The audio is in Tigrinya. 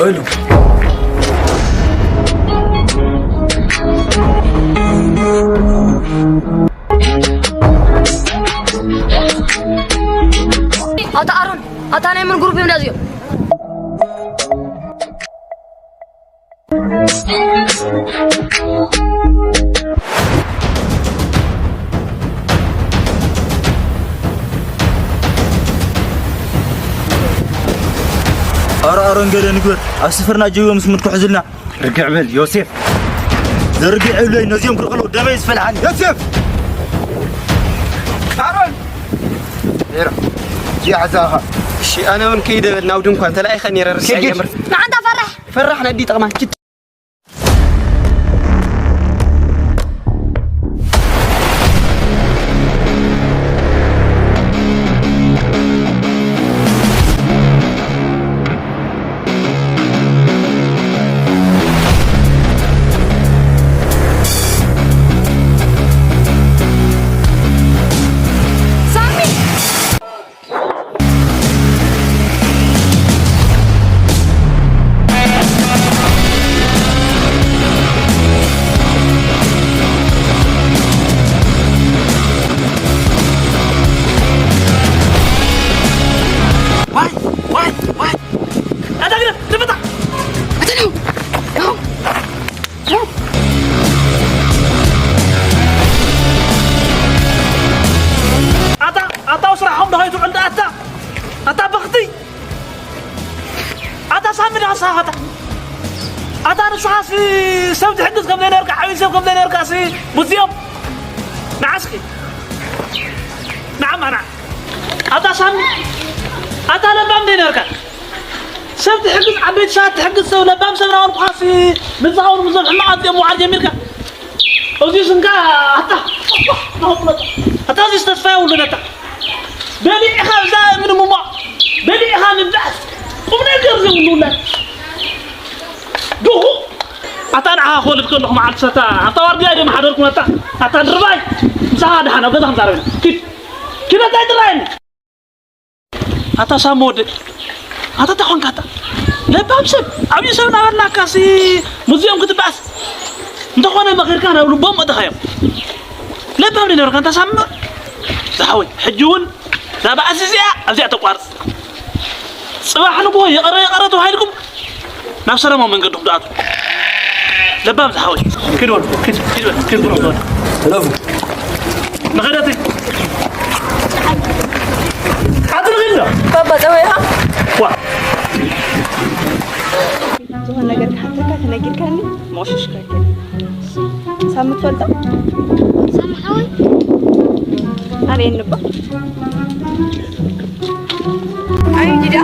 ኦይሉ። ኣታ ኣሮን፣ ኣታ ናይ ምን ግሩፕ እዮም እዚኦም? ኣረ ኣሮን ገለ ንግበር። ኣብ ስፍርና ጀብዮም ስምት ክሕዙልና። ርግዕ በል ዮሴፍ። ዘርግዕ እብለይ ነዚኦም ክርኢ ከለዉ ደመይ ዝፈልሓኒ። ዮሴፍ! ኣሮን! ኤራ፣ እዚኣ ሓዛኻ። እሺ፣ ኣነ እውን ከይደ በል ናብ ድንኳን ተላኢኸ ነይረ ርሳ ኪድ፣ ኪድ። የምር። ንዓንታ ፈራሕ! ፈራሕ ነዲ ጠቕማ። ኪድ። ሳሚ! ዋይ፣ ዋይ፣ ዋይ! ኣታ ግደፍ፣ ተፈታ! ኣታ ነው! ነው! ኣታ፣ ኣታ ስራሖም ዶ ኸይትውዕል ኣታ? ኣታ በኽቲ! ኣታ ሳሚ ዳሳ ኣታ! ኣታ ንስኻሲ ሰብ ትሕግዝ ከም ዘይነበርካ፣ ዓብዪ ሰብ ከም ዘይነበርካሲ ብዙዮም ንዓስኪ! ንዓማ ንዓ! ኣታ ሳሚ! ኣታ ለባም ዘይነበርካ! ሰብ ትሕግዝ፣ ዓበይቲ ሰባት ትሕግዝ፣ ሰብ ለባም ሰብ ናበልኩኻሲ ንስኻ እውን ምስዞም ሕማቓት እዚኦም ምውዓል ጀሚርካ። እዚ ስንካ ኣታ፣ ኣታ፣ ኣታ፣ እዚ ተስፋ የብሉን ኣታ። በሊዕኻ እዛ እምኒ ምሟቕ፣ በሊዕኻ ምብላዕ ቁም ነገር ዘይብሉ ውላድ። ድኹ ኣታ ንዓኻ ክወልድ ከለኹ መዓልቲ ሰታ ኣብታ ዋርድያ እዮም ሓደርኩም ኣታ። ኣታ ድርባይ ምሳኻ ደሓን ኣብ ገዛ ክንዛረብ ኢና። ኪድ፣ ኪድ ኣታ ኣይትረኣየኒ። ኣታ ሳሚ ወደይ፣ ኣታ እንታይ ኾንካ ኣታ? ለባም ሰብ፣ ዓብዪ ሰብ እናበልናካሲ ሙዚየም ክትበኣስ። እንተኾነ መኺርካ ናብ ልቦም ኣእተኻዮም። ለባም ዶ ነበርካ ኣንታ ሳሚ? ዝሓወይ፣ ሕጂ እውን እዛ በኣሲ እዚኣ ኣብዚኣ ተቋርጽ። ጽባሕ ንግሆ ይቕረ ይቕረ ተባሂልኩም ናብ ሰላማዊ መንገድኹም ትኣትዉ። ለባም ዝሓወይ። ኪድ ወልዱ፣ ኪድ፣ ኪድ በል፣ ኪድ ብሎ በል። እለፉ። ንኸደቲ። ኣቲ ንኺድ ዶ? ባባ፣ ጸወይኻ? ዋ። ዝኾነ ነገር ክሓተካ ተነጊርካኒ፣ መቑሽሽ ከይከ። ሳሚ ትፈልጦ? ሳሚ ሓወይ? ኣርእየኒ እባ። ኣይ፣ ዲዳ።